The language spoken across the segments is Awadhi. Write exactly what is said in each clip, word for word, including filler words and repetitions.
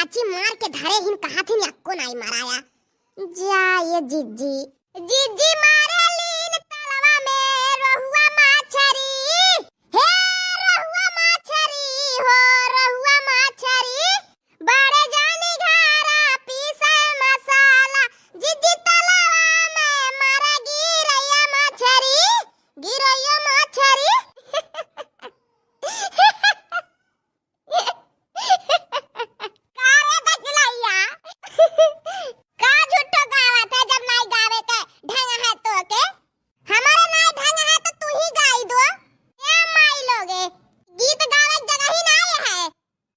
जी मार के धरे हिन, कहा थिन यक्को नाई मराया। जा ये जिज्जी। जिज्जी मारे लीन तलवा में रोहुआ मछरी। हे रोहुआ मछरी हो, रोहुआ मछरी। बड़े जानी घरा पीसे मसाला। जिज्जी तलवा में मारा गिरैया मछरी, गिरैया मछरी। का रे बकलैया? का झूठो गावत है जब नाई गावे के ढंग है तो के? हमारे नाई ढंग है तो तू ही गाई दो। ए माई लोगे, गीत गावे के जगह ही नाई है।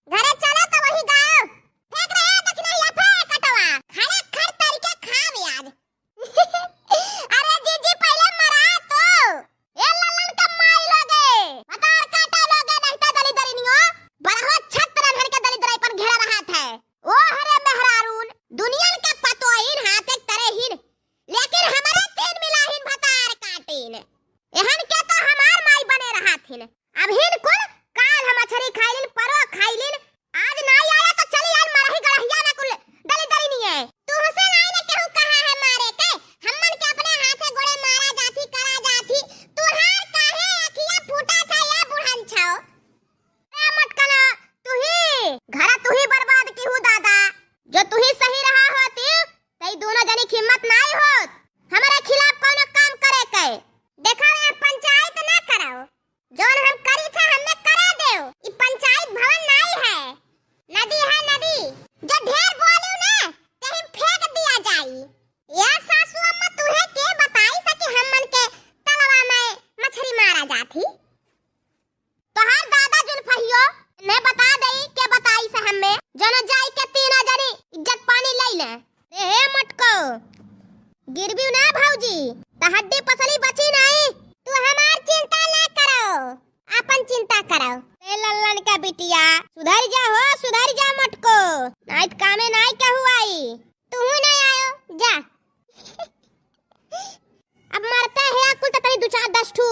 घरे चलो तो वही गाओ। फेंक रहे दखिनैया, फेंक कटवा। खड़े खड़ तरीके खावे आज। अरे जीजी, पहिले मरा तो। ए लल्लन का माई लोगे, भतार काटा लोगे, नहीं तो दलिदरिनियो। बरहो छत्र धन के दलिदराई पर घेरा रहत है। ओ हरे मेहरारून, दुनियन के पतोहिन हाथे करे हिन, लेकिन हमरे तीन मिलाहिन भतार काटिन। एहन के तो हमार माई बने रहत हिन। अब हिन कुल काल हम मछरी खाइलिन, परो खाइलिन, आज नाई आया तो चली आज मरही गड़हिया में कुल दलिदरिनिये। तुहसे नाई न केहू कहा है मारे के, हमन के अपने हाथे गोड़े मारा जाथी, करा जाथी। तुहार काहे अखिया फूटा था या बुढ़न छाओ? ए मटकना, तुही, घरा तुही बर्बाद की हूँ दादा। जो तुही सही रहा होती, तई दोनों जनी की हिम्मत नाई होत हमरे खिलाफ कौनो काम करे के। देखा, ये पंचायत ना कराओ। जौन हम करी थे, हमें करा देव। ई पंचायत भवन नाई है, नदी है नदी। जो ढेर बोलू ना, कहीं फेंक दिया जाई। या सासू अम्मा, तुहे के बताई सकी हमन के तलवा में मछरी मारा जाथी? तोहार दादा जुल्फहियो ने बता देई के बताई से हमें, जनो जाई के तीना जनी इज्जत पानी लई ले। ए हे मटको, गिरबी ना भौजी, त हड्डी पसली बची नहीं। तू हमार चिंता ना करो, अपन चिंता करो। ए लल्लन का बिटिया, सुधर जा हो, सुधर जा मटको, नाई त कामे नाई कहू आई। तू ना आयो, जा। अब मरते है कुल त तनी दू चार दस ठू,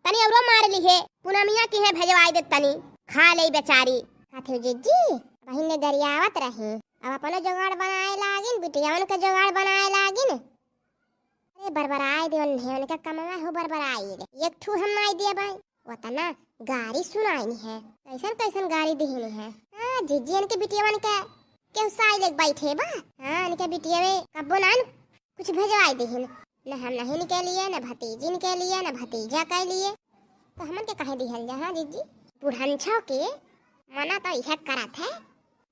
तनी औरो मार ली है, पूनमिया की है भेजवाई दे तनी, खा ले बेचारी। कथे जिज्जी, बहिन ने गरियावत रही, अब अपनो जुगाड़ बनाए लागिन, बिटियावन के जुगाड़ बनाए लागिन। अरे बरबराए दे उन्हें, उनका कमवा हो बरबराई रे। एक ठू हम नाई दिए भाई, ओतना गारी सुनाइन है, कैसन कैसन गारी दिहिन है। हाँ, जिज्जी इनके बिटियावन के केहू साई लेके बैठे बा। हाँ, इनके बिटियावे कब्बो नाइन कुछ भेजवाई दिहिन, न हम नहीं के लिए, न भतीजिन के लिए, न भतीजा के लिए। तो हमन के कहे दिहल जा, हाँ जिज्जी? बुढ़नछो के मना तो इहे करत है,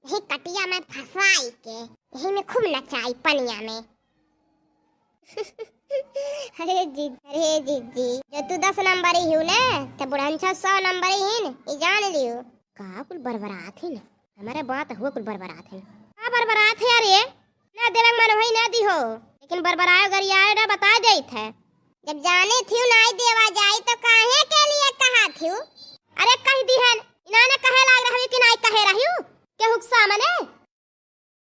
यही कटिया में फंसाई के, यही में खूब नचाई पनिया में। अरे जी, अरे जिज्जी, जो तू दस नंबर ही हूँ ना, तो बुढ़नछो सौ नंबर ही न, ई जान लियो। का कुल बरबरात ही न, हमारे बात हुआ कुल बरबरात ही न। का बरबरात है अरे? ना देवे के मन होई ना दिहो, लेकिन बरबरायो गरियायो ना बता देत है। जब जाने थिउ नाई देवा जाई तो काहे के लिए कहा थिउ? अरे कह दिहन, इनाने कहे लाग रही कि नाई कहे रही? केहू के सामने?